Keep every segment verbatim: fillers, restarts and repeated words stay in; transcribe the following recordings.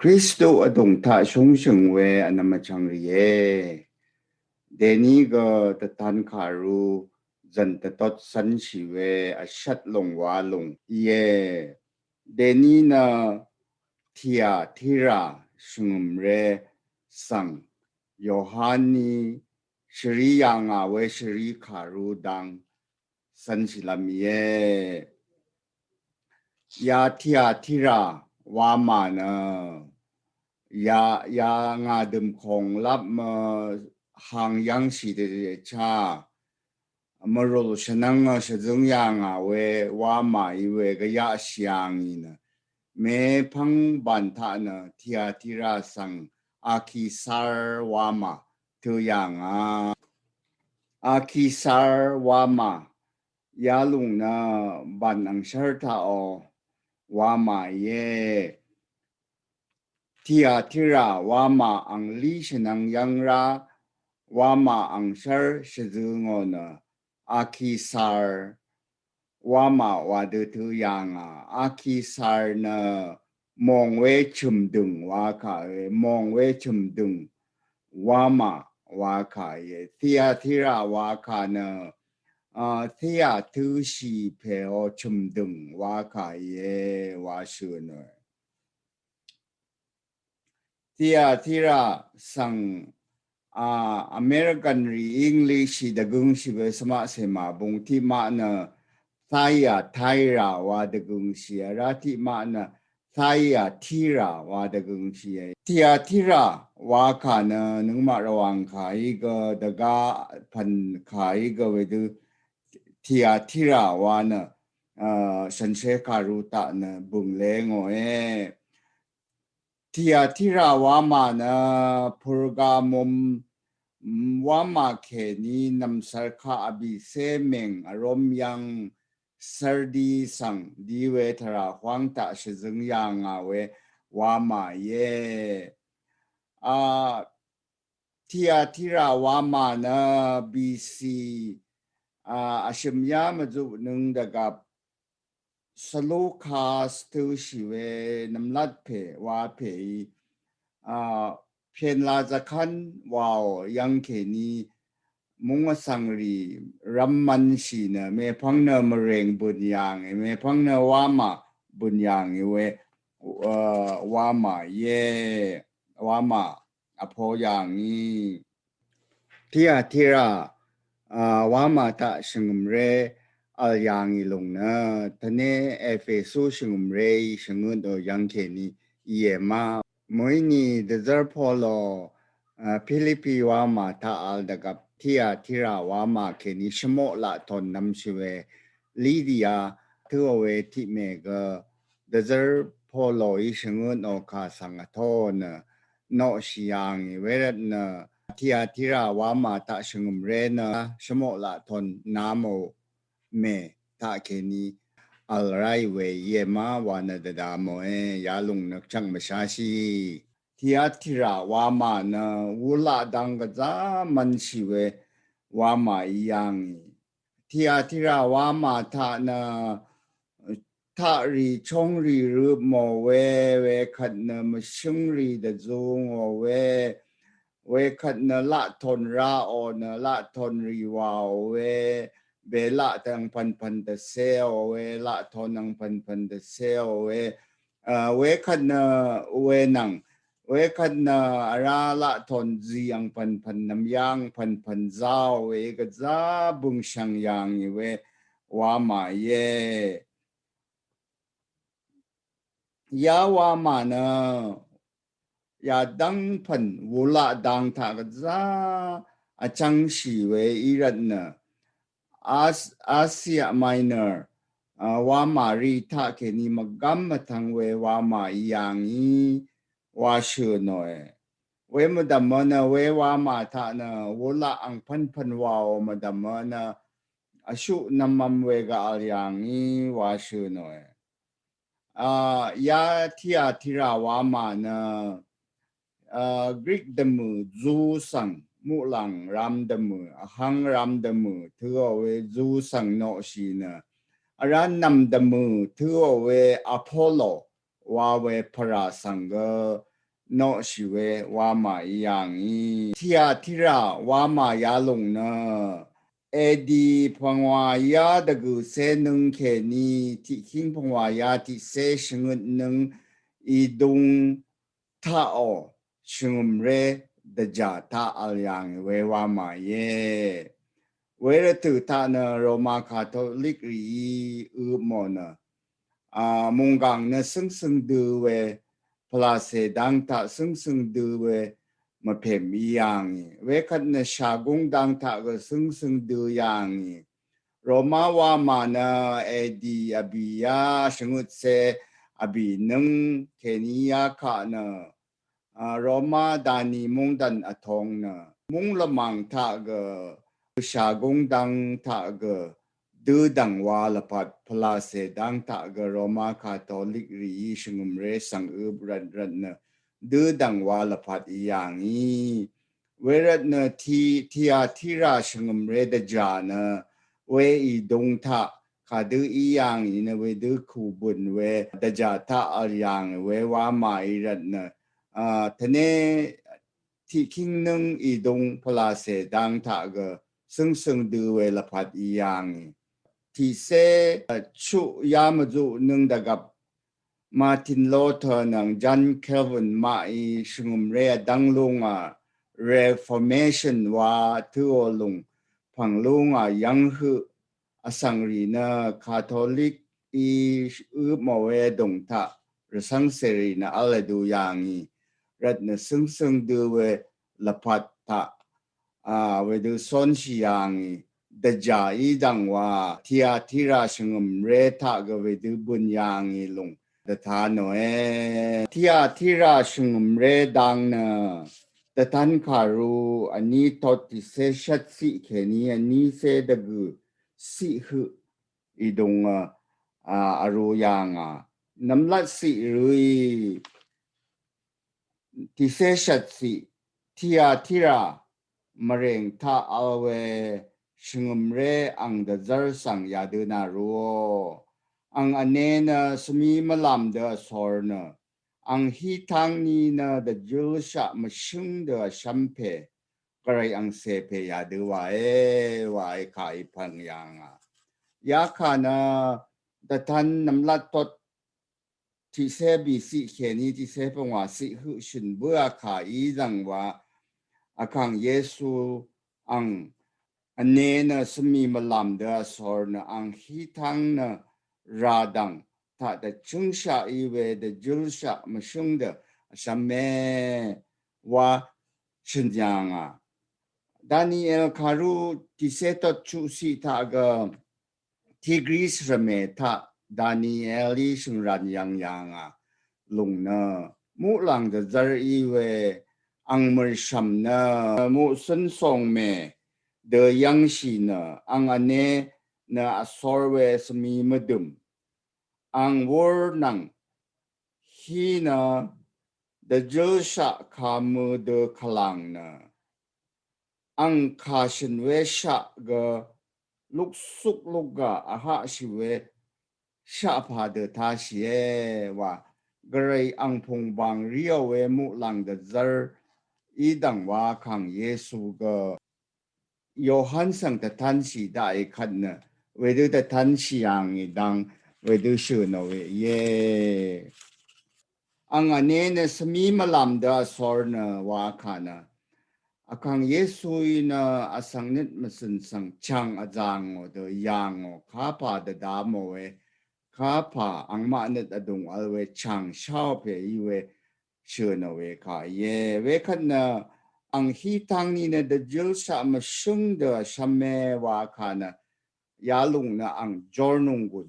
Kristu vdùng taq shúngshø̀ng we vnvm vchvng rìe. Dèní gø dvtan kàru zv̀n dvtot cv̄nshì we vshvt lùng wa lùng íe. Dèní nø Tiatira shvngø̀mré svng Yohaní shvrì yà ngà we shvrì kàru dang cv̄nshìlv́m íe. Ya Tiatira wamà nø ya, ya ngà dø̀m kònglap mvhang yv́ngshì dvchá mvrùl shvnvng shvzøng yà ngà we wamà í we gvyaqshì yà ngì nø mèpvng bàn taq nø Tiatira svng Akisar wamà tø̄ yà ngà. Akisar wamà yalùng nø bàn angshv́r taqò wamà íe. Tiatira wamà anglí shvnvng yv́ng rá wamà angshv́r shvzø ngò nø Akisar wamà wa dø tø̄ yà ngà. Akisar nø mòng we chø̀mdø̀ng wa kà íe, mòng we chø̀mdø̀ng wamà wa kà íe. Tiatira wa kà nø a, Tia tø̄shì pèò chø̀mdø̀ng wa kà íe wa shø̀n ò. Tiatira svng a, American rì English shì dvgøngshì we svmaq cèmà bung tiqmaq nø Tiatira wa dvgøngshì vrá tiqmaq nø Tiatira wa dvgøngshì íe. Tiatira wa kà nø nøngmaq Rvwàng kà í gø dvgá pv̀n kà í gø wedø Tiatira wa nø a, shànshér kàru taq nø bø̀ngle ngòe. Tiatira wamà nø Pergamum wamà kèní nv̀msvr kaq vbìcé mèng vróm yv́ng Sardi svng di we tvrà hwáng taq shvzøng yà ngà we wamà íe. A, Tiatira wamà nø B C a, vshø̀m yá mvzuqnøng dvgvp Seleukas tø̄shì we nv̀mlat pè wa pè í a, Pènla Zaqkán waò yv́ng kèní múng vsvng rì rv́m mvnshì nø mèpvng nø mvrèng bø̀n yà ngì, mèpvng nø wamà bø̀n yà ngì we a, wamà íe, wamà vpo yà ngì. Tiatira a, wamà taq shvngø̀mré vl yà ngì lùng nø tvné Epesu shvngø̀mré í shvngøt ò yv́ng kèní íe ma. Mø̀íni dvzv́r Polo a, Pilipi wamà taq vl dvgvp Tiatira wamà kèní shvmoq laq tòn nvmshì we Lidia tø̄ò we tiqmè gø dvzv́r Polo í shvngøt ò kà svng vtó nø noqshì yà ngì wervt nø Tiatira wamà taq shvngø̀mré nø shvmoq laq tòn nvmò mè taq kèní vl ráì we íe ma wa nø dvdvmòe. Yalùng nø chvng mvshashì. Tiatira wamà nø wulaq dang gvzá mvnshì we wamà í yà ngì. Tiatira wamà taq nø taqrì chóngrì røpmò we, wekvt nø mvshǿngrì dvzungò we, wekvt nø laq tòn raò nø laq tòn rì wàò we, belaq taq angpv̀npv̀n dvcéò we, laq tòn angpv̀npv̀n dvcéò we, a, wekvt nø wenvng, wekvt nø vrá laq tòn zì angpv̀npv̀n nvmyá angpv̀npv̀n záò we gvzá bøngshv̀ng yà ngì we wamà íe. Ya wamà nø yadv́ng pv̀n wulaq dang taq gvzá vchv́ngshì we í rvt nø As-, Asia Minor a, wamà rì taq kèní mvgv́m mvtvng we wamà í yà ngì wa shø̀n òe. We mvdv̀mø nø we wamà taq nø wulaq angpv̀npv̀n wàò mvdv̀mø nø vshuq nvmvm we gvvl yà ngì wa shø̀n òe. A, ya Tiatira wamà nø a, Grik dvmø̀ zu svng muqlàng ram dvmø̀, vhvng ram dvmø̀ tø̄ò we zu svng noqshì nø vrá nv̀m dvmø̀ tø̄ò we Apollo wa we pvrà svng gø noqshì we wamà í yàngì. Tiatira wamà yalùng nø edi pvngwà yá dvgø̀cé nøng kèní tiqkíng pvngwà yá tiqcé shvngøt nøng ìdung taqò shvngø̀mré dvjà taq vl yàngì we wamà íe. Wervtø̀ taq nø Roma Katolik rìí øpmò nø a mùnggàng nø cǿngsøng dø we pvlacè dang taq cǿngsøng dø we mvpèm í yàngì. Wekvt nø shàgúng dang taq gø cǿngsøng dø yàngì. Roma wamà nø edi vbì yá shvngøtcé vbì nøng kèní yá kaq nø a Roma dani mungdan vtong nø mung lvmàng taq gø shàgúng dang taq gø dødv̀ng wa lvpat pvlacè dang taq gø Roma Katolik rìí shvngø̀mré svng øp rvt rvt nø dødv̀ng wa lvpat í yàngì. Wervt nø ti Tiatira shvngø̀mré dvjà nø we ìdung taq kadø í yàngì nø wedø kùbø̀n we dvjà taq vl yàngì we wamà í rvt nø a tvné tiqkíng nøng ìdung pvlacè dang taq gø cǿngsøng dø we lvpat í yàngì. Tiqcé a chuq yá mvzuq nøng dvgvp Martin Luther nvng John Calvin maqí shvngø̀mré vdv́ng lúngà Reformation wa tøò lùng pv̀ng lúngà yv́ng høq vsvng rì nø Katolik í øpmò we vdùng taq rvcv́ng cèrì nø vl vdu yàngì. Rvt nø cǿngsøng dø we lvpat taq a wedø cónshì yàngì. Dvjà í dv̀ng wa Tiatira shvngø̀mré taq gø wedø bø̀n yàngì lùng dvta nòe. Tiatira shvngø̀mré dang nø dvtan kàru vní tot tiqcé shvt ciq kèní vní cé dvgø̀ ciq høq ìdung a a vru yàngà. Nvmlat ciq rø í tiqcé shvt ciq Tiatira mvrèng taq vl we shvngø̀mré ang dvzv́r svng yadø nà ruò. Ang vne nø svmi mvlàm dø vsor nø ang hí tang ni nø dvjølshaq mvshǿng dø vshv́m pè Gvray angcè pè yadø wàe wàe kà í pv̀ng yàngà. Yakà nø dvtan nvmlat tot tiqcé bì ciq kèní tiqcé pvngwà ciq høq shø̀n bǿà kà í zv̀ng wa Vkàng Yesu ang vne nø svmi mvlàm dø vsor nø ang hí tang nø ràdv̀ng taq dvchǿngshaq í we dvjølshaq mvshǿng dø vshvme wa shø̀n yàngà. Daniel kàru tiqcé tot chuqciq taq gø Tigris rvmè taq Daniel í shø̀ngràn yv̀ng yàngà lùng nø muqlàng dvzv́r í we ang mø̀rshv̀m nø muqcǿn sòngmè dø yv́ngshì nø ang vne nø vsor we svmi mvdø̀m ang wur nvng hí nø dvjølshaq kamø dø kvlàng nø ang kà shø̀n we shaq gø luksuk lukgà vhaqshì we shaq pà dø tashìe wa Gvray ang pùngbàng ríò we muqlàng dvzv́r í dv̀ng wa Vkàng Yesu gø Yohan svng dvtanshì daqì kvt nø wedø dvtanshì yàngì dang wedø shø̀nò we íe. Ang vne nø svmi mvlàm dø vsor nø wa kà nø Vkàng Yesuí nø vsvng nøt mvcø̀n svng chàng vzà ngò dø yà ngò kapà dvda mò we kapà angmaq nøt vdùng vl we chàng sháò pè í we shø̀nò we kà íe. Wekvt nø ang hí tang ni nø dvjølshaq mvshǿng dø vshvme wa kà nø yalùng nø ang jórnònggùn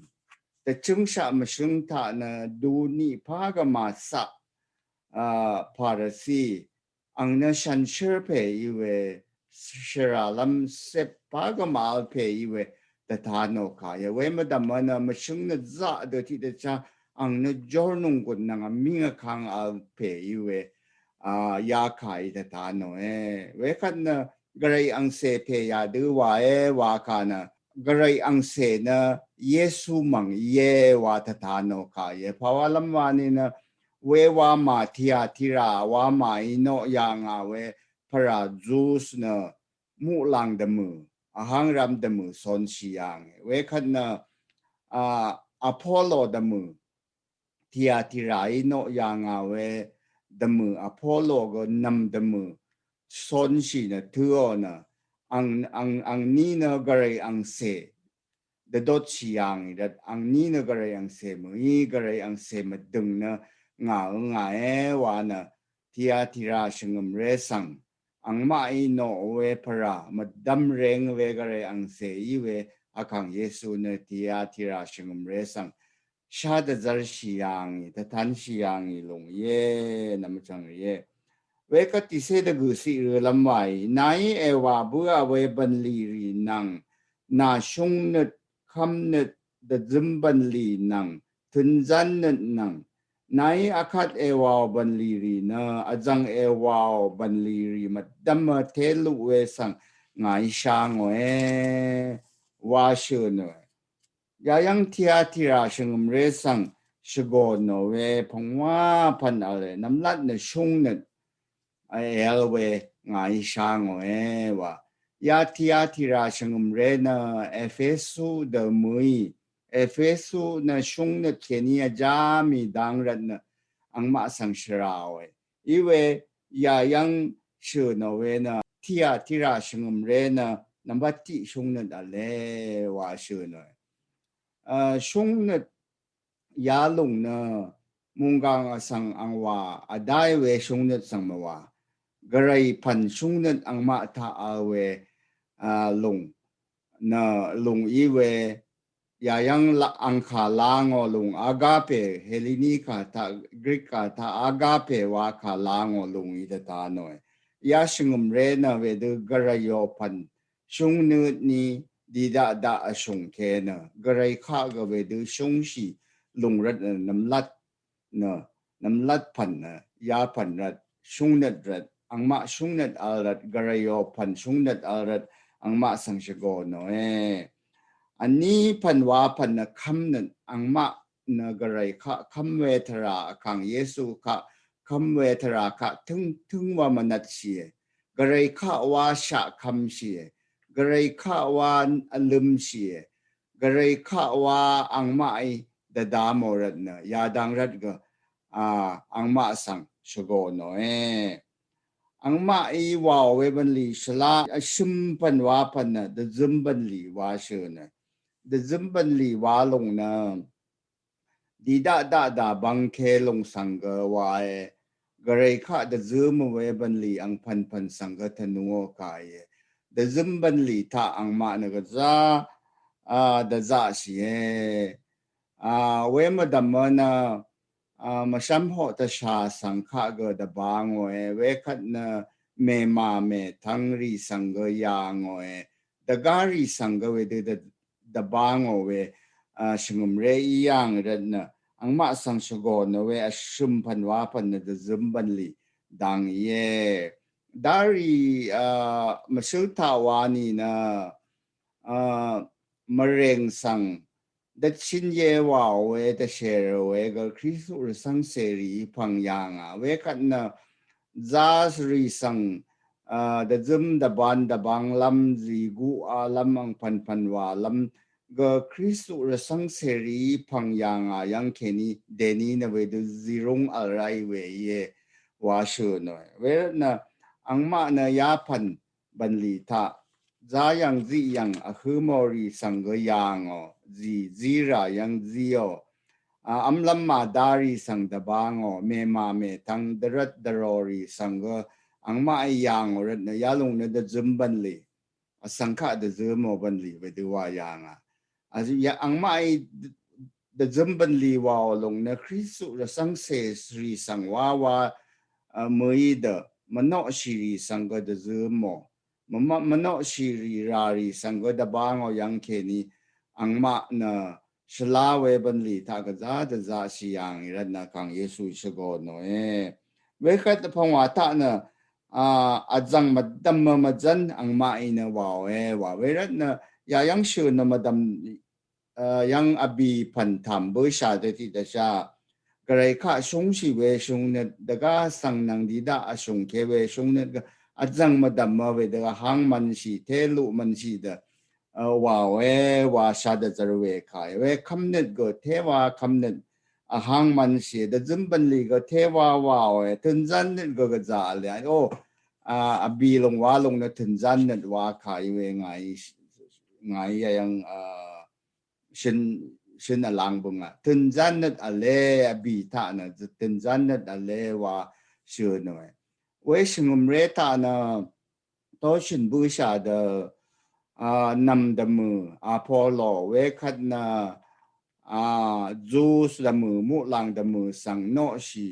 dvchǿngshaq mvshǿng taq nø duni pà gvmà caq a Parasi ang nø shànshér pè í we shvràlv́m cep pà gvmà vl pè í we dvta nò kà íe. We mvdv̀m nø mvshǿng nø zaq dø tiqdvchá ang nø jórnònggùn nvng vmíng vkang vl pè í we a yakà í dvta nòe. Wekvt nø Gvray angcè pè yadø wàe wa kà nø Gvray angcè nø Yesu mv̀ng íe wa dvta nò kà íe. Pàwalv́m wa ni nø we wamà Tiatira wamà í noq yà ngà we Parazus nø muqlàng dvmø̀, vhángrvm dvmø̀ sonshì yàngì. Wekvt nø, a, Apollo dvmø̀, Tiatira í noq yà ngà we dvmø̀ Apollo gø nvm dvmø̀ sonshì nø tø̄ò nø ang, ang, angní nø Gvray angcè dvdotshì yàngì rvt angní nø Gvray angcè mø̀í Gvray angcè mvdø̀ng nø ngà ø ngà e wa nø Tiatira shvngø̀mré svng angmaqí noq we Para mvdv́m reng we Gvray angcè í we Vkàng Yesu nø Tiatira shvngø̀mré svng shá dvzv́rshì yàngì, dvtanshì yàngì lùng íe, nvmvchv̀ng rìe. Wekvt tìcé dvgø̀ ciq rø̄lv́m wàì, nàí èwà bǿà we bv̀nlì rì nvng, nà shúngnøt, kv́mnøt, dvzǿm bv̀nlì nvng, tø̄nzánnøt nvng, nàí akvt èwàò bv̀nlì rì nø, vzv̀ng èwàò bv̀nlì rì mvdv́m té luq we svng ngàí shá ngòe, wa shø̀ nøe. Yayv́ng Tiatira shvngø̀mré svng shvgò nò we pvngwà pv̀n v̄le, nvmlat nø shúngnøt èvl we ngàí shá ngòe wa. Ya Tiatira shvngø̀mré nø Efesu dø mø̀í, Efesu nø shúngnøt kèní vjá mì dang rvt nø angmaq svng shvràòe. Iwe yayv́ng shø̀ nò we nø Tiatira shvngø̀mré nø nvmbat tiq shúngnøt v̄le wa shø̀ nòe. A, shúngnøt yalùng nø mùnggàng vsvng angwà vdáì we shúngnøt svng mvwà. Gvray pv̀n shúngnøt angmaq taq vl we, a, lùng nø lùng í we yayv́ng la angkà la ngò lùng agape, Helini kà taq, Grik kà taq agape wa kà la ngò lùng í dvta nòe. Ya shvngø̀mré nø wedø Gvrayò pv̀n shúngnøt ni didaq daq vshùng ke nø Gvray kaq gø wedø shúngshì lùng rvt nø nvmlat nø nvmlat pv̀n nø ya pv̀n rvt shúngnøt rvt angmaq shúngnøt vl rvt Gvrayò pv̀n shúngnøt vl rvt angmaq svng shvgò nòe. Vní pv̀n wa pv̀n nø kv́mnøt angmaq nø Gvray kaq kv́m we tvrà Vkàng Yesu kaq kv́m we tvrà kaq tǿngtǿng wa mvnvtshìe. Gvray kaq wa shaq kv́mshìe. Gvray kaq wa vlømshìe. Gvray kaq wa angmaqí dvda mò rvt nø yadang rvt gø, a, angmaq svng shvgò nòe. Angmaqí wàò we bv̀nlì shvlá vshøm pv̀n wa pv̀n nø dvzǿm bv̀nlì wa shø̀ nø. Dvzǿm bv̀nlì wa lùng nø didaq daq dà bvngke lùng svng gø wae. Gvray kaq dvzǿm we bv̀nlì angpv̀npv̀n svng gø tvnungò kàìe. Dvzǿm bv̀nlì taq angmaq nø gvzá, a, dvzaqshìe. A, we mvdv̀mø nø, a, mvshv́mhoq tvshà svng kaq gø dvbangòe. Wekvt nø mèmà mètvngrì svng gø yàngòe. Dvgárì svng gø wedø dv dvbangò we, a, shvngø̀mré í yàng rvt nø angmaq svng shvgò nò we vshøm pv̀n wa pv̀n nø dvzǿm bv̀nlì dang íe. Darì, a, mvshǿl taq wa nìnø, a, mvrèng svng dvchín ye wàò we dvshèrò we gø Kristu rvcv́ng cèrì í pv̀ng yàngà. Wekvt nø zá rì svng, a, dvzǿm dvbān dvbānglv́m zìguq alv́m angpv̀npv̀n wàlv́m gø Kristu rvcv́ng cèrì í pv̀ng yàngà yv́ng kèní dèní nø wedø zìrúng vl ráì we íe wa shø̀ nòe. Wervt nø angmaq nø yapv̀n bv̀nlì taq zá yv̀ng ziq yv̀ng vhǿ mò rì svng gø yàngò, zì zírà yv́ng zíò, a, v́mlv́m màdarì svng dvbangò, mèmà mètvng dvrvt dvròrì svng gø angmaqí yàngò rvt nø yalùng nø dvzǿm bv̀nlì, vsvng kaq dvzǿmò bv̀nlì wedø wa yàngà. Vsvng ya angmaqí dvzǿm bv̀nlì wàò lùng nø Kristu rvcv́ng cèrì svng wawa, a, mø̀í dø mvnoqshìrì svng gø dvzǿmò. Mvma-, mvnoqshìrì ràrì svng gø dvbangò yv́ng kèní angmaq nø shvlá we bv̀nlì taq gvzá dvzaqshì yàngì rvt nø Vkàng Yesu shvgò nòe. Wekvt pv̀ngwà taq nø, a, vzv̀ng mvdv̀m mvzv́n angmaqí nø wàòe wa. Wervt nø yayv́ng shø̀ nø mvdv̀m, a, yv́ng vbì pv̀n tàm bǿshà dø tiqdvshà gvray kaq shungshì we shungnøt dvga svng nvng didaq vshungke we shungnøt gø vzvng mvdv̀mø wedø vhang mvnshì te luq mvnshì dø wa we wa sha dvzvr we kà we kvmnøt gø tewa kvmnøt vhang mvnshì dvzøm bvnlì gø tewa wa we tønzan nøt gø gvza le o a vbi lung wa lung nø tønzan nøt wa kà we ngàí ngàí yayang a shøn shøn vlang bønga tønzan nøt vle vbi taq nø tønzan nøt vle wa shøn we we shvngøm re taq nø to shøn bøsha dø a nvm dvmø Apollo we kvt nø a Zeus dvmø muqlang dvmø svng noqshì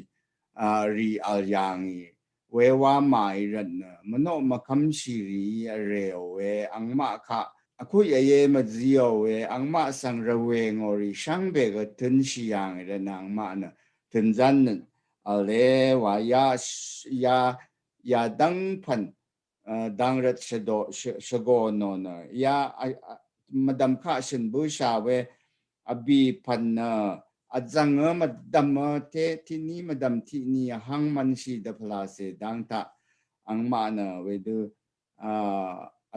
a rì vl yàngì we wa màì rvt nø mvnoq mvkvmshì rì vrèò we angmaq kaq vkuq yeye mvzìò we angmaq svng rvwèngò rì shvngbe gø tønshì yàngì rvt nø angmaq nø tønzan nø vle wa ya ya yadvng pvn a dang rvt shvdo shvgo nò nø ya a mvdv̀m kaq shøn bøsha we vbi pvn nø vzvngø mvdv̀mø te tiqni mvdv̀m tiqni vhang mvnshì dvpvlase dang taq angmaq nø wedø a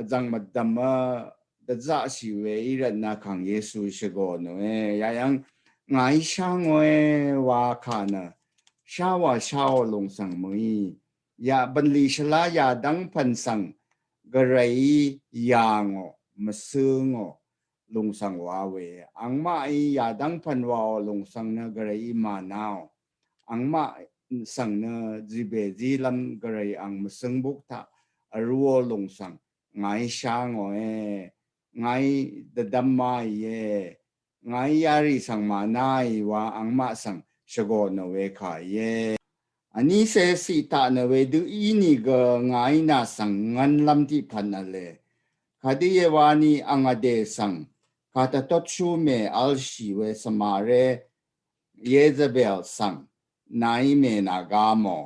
vzvng mvdv̀mø dvzaqshì we í rvt nø kàng Yesu shvgo nòe yayang ngàí shangòe wa kà nø shawa shaò lung svng mø̀í ya bvnlì shvla yadvng pvn svng gvrayí yàngò mvsøngò lung svng wa we angmaqí yadvng pvn waò lung svng nø gvrayí mànaò angmaq svng nø zibè zilvm gvray ang mvsøng buk taq vrúò lung svng ngàí shangòe ngàí dvdvm maìe ngàí yarì svng mànaì wa angmaq svng shvgo nø we kà íe. Vní se siq taq nø wedø ínìgø ngàí nà svng ngvnlv́m tiq pvn vle. Kadø ye wani ang vdè svng kàdvtotshú mè vlshì we svmaré Yezebel svng nàí mè nà ga mò.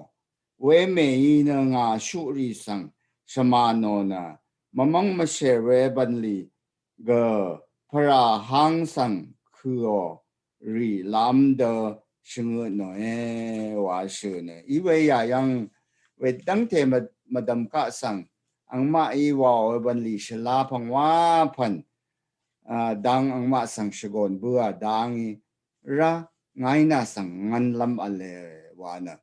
We mèí nø ngà shuqrì svng shvmà nò nø mvmv́ng mvshèr we bv̀nlì gø pvrà hang svng køò rì lam dø shvngøt nòe wa shø̀n nø. Iwe yà yv́ng wedv́ngte mvdv̀m kaq svng angmaqí waò we bv̀nlì shvla pvngwà pv̀n a dang angmaq svng shvgon bǿà dangí rá ngàí nà svng ngvnlv́m vle wa nø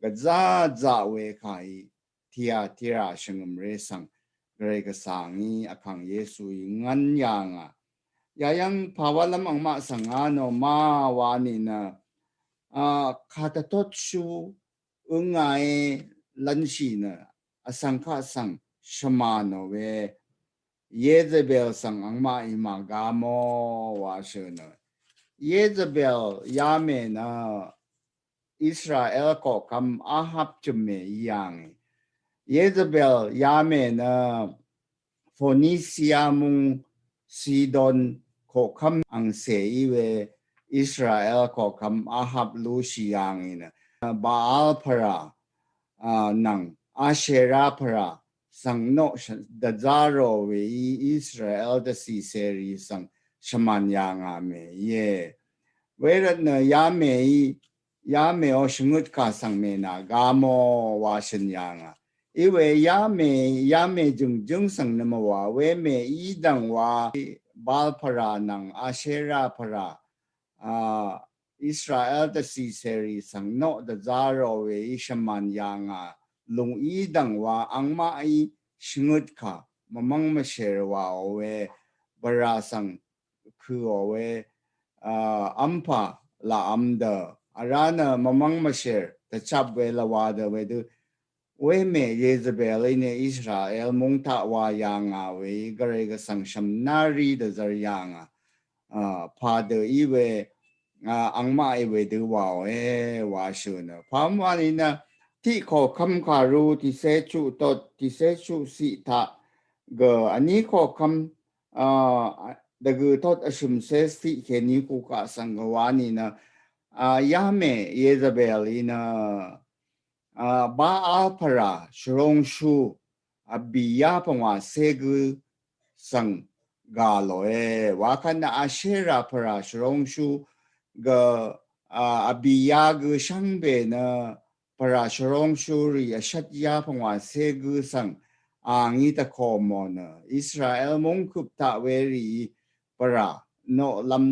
gvzá zaq we kàí Tiatira shvngø̀mré svng gvray gvsàngí vkàng Yesuí ngvn yà ngà. Yà yv́ng pàwálv́m angmaq svng ngà nò ma wa nìnø a kàdvtotshú øngàí lv́nshì nø vsvng kaq svng shvmà nò we Yezebel svng angmaqí màga mò wa shø̀n nø. Yezebel yamè nø Israel koqkvm Ahab chø̀mmè í yàngì. Yezebel yamè nø Phoenicia mung Sidon koqkvm angcè í we Israel koqkvm Ahab lushì yàngì nø Baal pvrà a nvng Ashera pvrà svng noq dvzá rò we í Israel dvcì cèrì svng shvmàn yà ngà mè íe. Wervt nø yamèí yamèò shvngøt kà svng mè nà ga mò wa shø̀n yà ngà. Iwe yamè yamè jø̀ngjǿng svng nø mvwà we mèí dv̀ng wa Baal pvrà nvng Ashera pvrà a Israel dvcì cèrì svng noq dvzá rò we í shvmàn yà ngà lung í dv̀ng wa angmaqí shvngøt kà mvmv́ng mvshèr wàò we bvrà svng køò we a vmpà laqvm dø vrá nø mvmv́ng mvshèr dvchap we lvwa dø wedø Wemè Yezebel í nø Israel mungtaq wa yà ngà we í gvray gvsvng shvmnari dvzvr yà ngà. A, padø í we, a, angmaq í we dø wàò e wa shø̀n nø. Pamwan í nø tiq koqkvm kàru tiqsè chuq tot tiqsè chuq siq taq gø vní koqkvm, a, dvgø tot vshø̀msè siq kèní kukaq svng gø wa nìnø, a, yamè Yezebel í nø a, Baal pvrà shvrongshu a bìyá pvngwà ségǿ svng gà lòe. Wakvt nø Ashera pvrà shvrongshu gø a, abiyá gø shvngbe nø pvrà shvrong shurì vshvt yá pvngwà cé gø svng a ngí tvkomo nø Israel mungkup taq werì pvrà noq lvm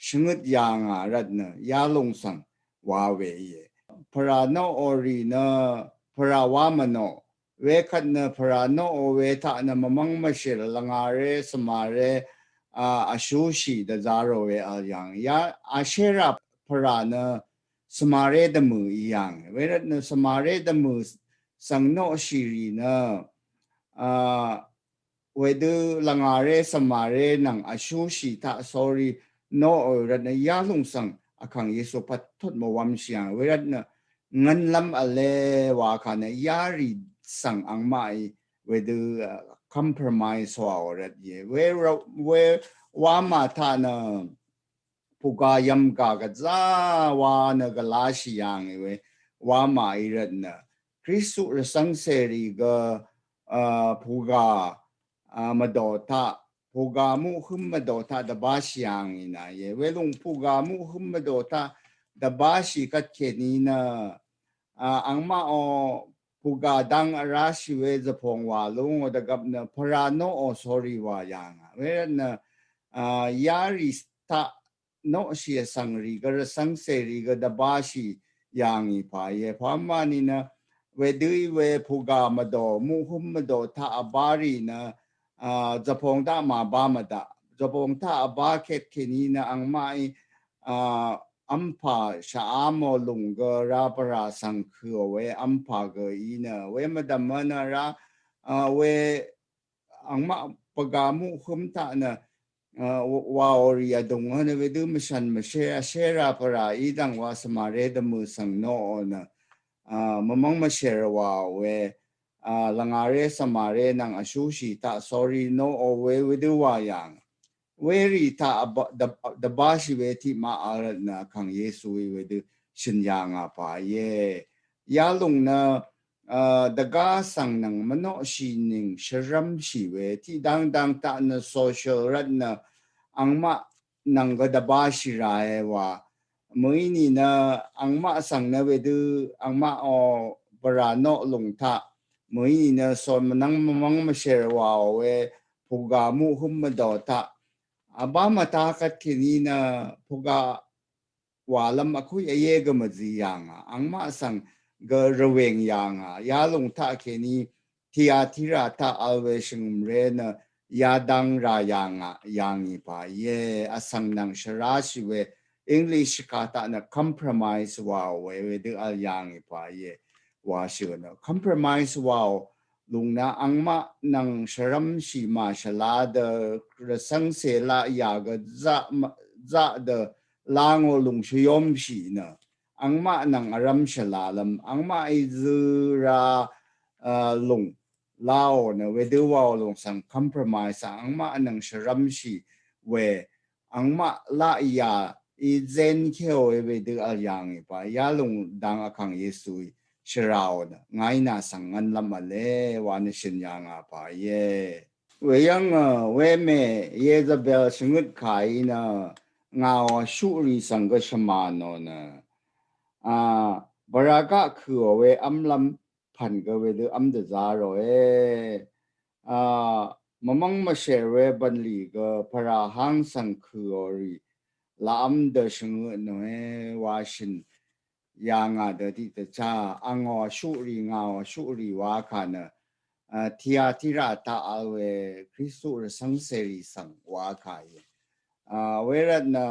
shvngøt yà ngà rvt nø yalung svng wa we íe. Pvrà noq orì nø pvrà wa mvnoq wekvt nø pvrà noq o we taq nø mvmvng mvshir lvngare svmare a, vshushì dvzaro we vl yàng. Ya Ashera pvrà nø svmare dvmø̀ í yàng. Wervt nø svmare dvmø̀ svng noqshìrì nø a, wedø lvngare svmare nvng vshushì taq sori noq o rvt nø yalung svng vkàng Yesu pvtot mvwvmshì yàng. Wervt nø ngvnlvm vle wa kà nø yarì svng angmaqí wedø a, compromise wa o rvt íe. We ro-, we wamà taq nø pugà yvmgà gvzà wa nø gvlashì yàngì we wamà í rvt nø Kristu rvsvng sèrì gø a, pugà a, mvdò taq pugà muqhøm mvdò taq dvbashì yàngì nà íe. Welung pugà muqhøm mvdò taq dvbashì kvtkèní nø a, angmaq o pugà dang vrashì we zvpong wa lung o dvgvp nø pvrà noq o sori wa yàngà. Wervt nø a, yarì taq noqshì vsvngrì gø rvsvng sèrì gø dvbashì yàngì pà íe. Pàmvní nø wedø í we pugà mvdò muqhøm mvdò taq vbarì nø a, zvpong taq màba mvdaq. Zvpong taq vba kvtkèní nø angmaqí a, vmpà shvamo lung gø ra pvrà svng køò we vmpà gø í nø we mvdv̀m nø ra a, we angmaq pugà muqhøm taq nø a, wa orì vdùng nø wedø mvshvn mvshe Ashera pvrà í dvng wa svmare dvmø̀ svng noq o nø a, mvmvng mvsher wa we a, lvngare svmare nvng vshushì taq sori noq o we wedø wa yàng. Werì taq dvbashì we tiqmaq vl rvt nø vkàng Yesuí wedø shø̀n yàngà pà íe. Yalung nø a, dvgá svng nvng mvnoqshì nìng shvrvmshì we tiqdangdang taq nø social rvt nø angmaq nvng gø dvbashì ràe wa mø̀í nìnø angmaq svng nø wedø angmaq o pvrà noq lung taq mø̀í nìnø so mvnvng mvmvng mvsher wa o we pugà muqhøm mvdò taq vba mvta kvtkèní nø pugà wàlvm vkuí vye gø mvzi yàngà. Angmaq svng gø rvweng yàngà. Yalung taq kèní Tiatira taq vl we shvngø̀mre nø yadang rà yàngà yàngì pà íe. Vsvng nvng shvrashì we English kà taq nø compromise wa o we wedø vl yàngì pà íe. Wa shø̀ nø compromise wa o lung nø angmaq nvng shvrvmshì màshvla dø rvsvng sè laq yà gø zaq dø lang o lung shvyomshì nø angmaq nvng vrvm shvlalvm angmaqí zø ra a, lung la o nø wedø wa o lung svng compromise angmaq nvng shvrvmshì we angmaq laq yà í zen keo we wedø vl yàngì pà yalung dang vkàng Yesuí shvrà o nø ngàí nà svng ngvnlvm vle wa nø shø̀n yàngà pà íe. Weyv́ng a, wemè Yezebel shvngøt kàí nø ngàò vshuqrì svng gø shvmà nò nø a, bvragaq kø̀ò we v́mlv́m pv̀n gø wedø v́m dvzá ròe. A, mvmv́ng mvshèr we bv̀nlì gø pvrà háng svng kø̀ò rì laq v́m dø shvngøt nòe wa shø̀n yàngà dø tiqdvchá angò vshuqrì ngàò vshuqrì wa kà nø a, Tiatira taq vl we Kristu rvsvng sèrì svng wa kà íe. A, wervt nø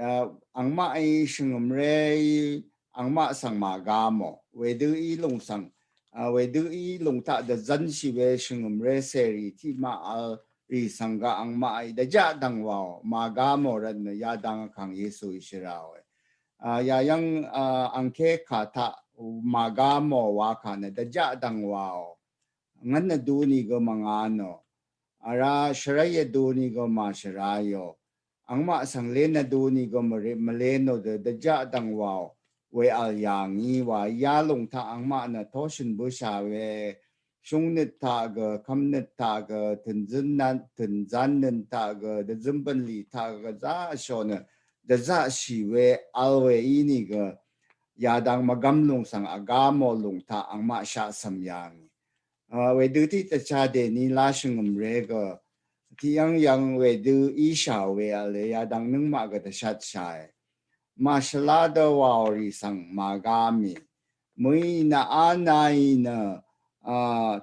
a, angmaqí shvngø̀mreí angmaq svng màga mò wedø í lung svng a, wedø í lung taq dvzv́nshì we shvngø̀mre sèrì tiqmaq vl rì svng gaq angmaqí dvjaq dvng wàò màga mò rvt nø yadang vkàng Yesuí shvràòe. A, yayv́ng a, angké kà taq màga mò wa kà nø dvjaq dvng wàò. Ngv́n vdu nìgø mvnga nò. Vrá shvray vdu nìgø màshvray ò. Angmaq svng lén vdu nìgø mvre-, mvlén ò dø dvjaq dvng wàò. We vl yà ngí wa yalung taq angmaq nø toshø̀n bǿshà we shúngnøt taq gø, kv́mnøt taq gø, tø̀nzán nøt taq gø, dvzǿm bv̀nlì taq gø zá vshò nø dvzaqshì we vl we ínìgø yadang mvgvm lùng svng vga mò lùng taq angmaq shaqcv̀m yàngì. A, wedø tiqdvcha dèní lá shvngø̀mré gø tiqyv́ng yv́ng wedø íshà we vle yadang nøngmaq gø dvshatshàe. Màshvlá dø wàò rì svng màga mì. Mø̀í nø á naí nø, a,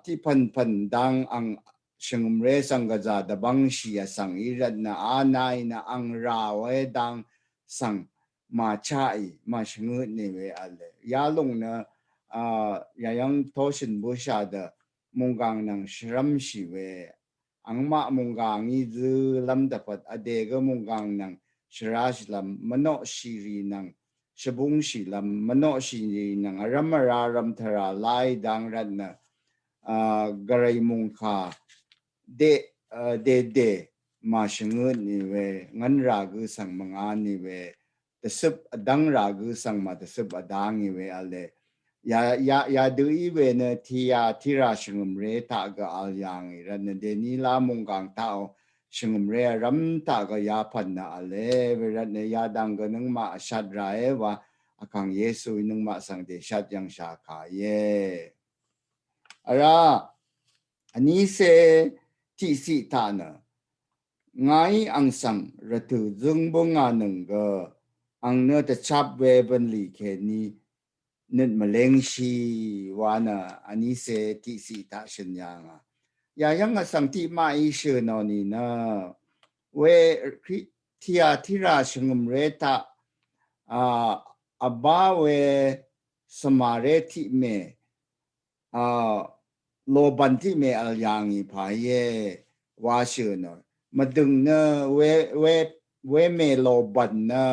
tiqpv̀npv̀n dang ang shvngø̀mré svng gvzà dvbvngshì vsvng í rvt nø á naí nø ang ràòe dang svng màchaqì màshvngøtnì we vle. Yalòng nø, a, yayv́ng toshø̀n bǿshà dø mùnggàng nvng shvrv́mshì we angmaq mùnggàng í zǿlv́m dvpvt vdè gø mùnggàng nvng shvrashìlv́m mvnoqshìrì nvng shvbúngshìlv́m mvnoqshìrì nvng vrv́m vrá rv́m tvrà láì dang rvt nø, a, gvray mùngkà dè, a, dèdè màshvngøtnì we ngv́nrà gø svng mvnganì we dvcøp vdv́ng rà gø svng màdvcøp vdv́ngì we vle. Ya, ya, yadø í we nø Tiatira shvngø̀mré taq gø vl yàngì rvt nø dèní lá mùnggàng taqò shvngø̀mré vrv́m taq gø yapv̀n nø vle we rvt nø yadang gø nøngmaq vshat ràe wa Vkàng Yesuí nøngmaq svng dèshat yv̀ngshà kà íe. Vrá vnícé tiqciq taq nø ngàí ang svng rvtø̀ zǿng bǿngànøng gø ang nø dvchap we bv̀nlì kèní nøt mvléngshì wa nø vnícé tiqciq taq shø̀n yàngà. Yayv́ng vsvng tiqmaqí shø̀nò nìnø we Kri-, Tiatira shvngø̀mré taq, a, vbá we svmaré tiqmè, a, lòbv̀n tiqmè vl yàngì pà íe wa shø̀nò. Mvdø̀ng nø we, we, wemè lòbv̀n nø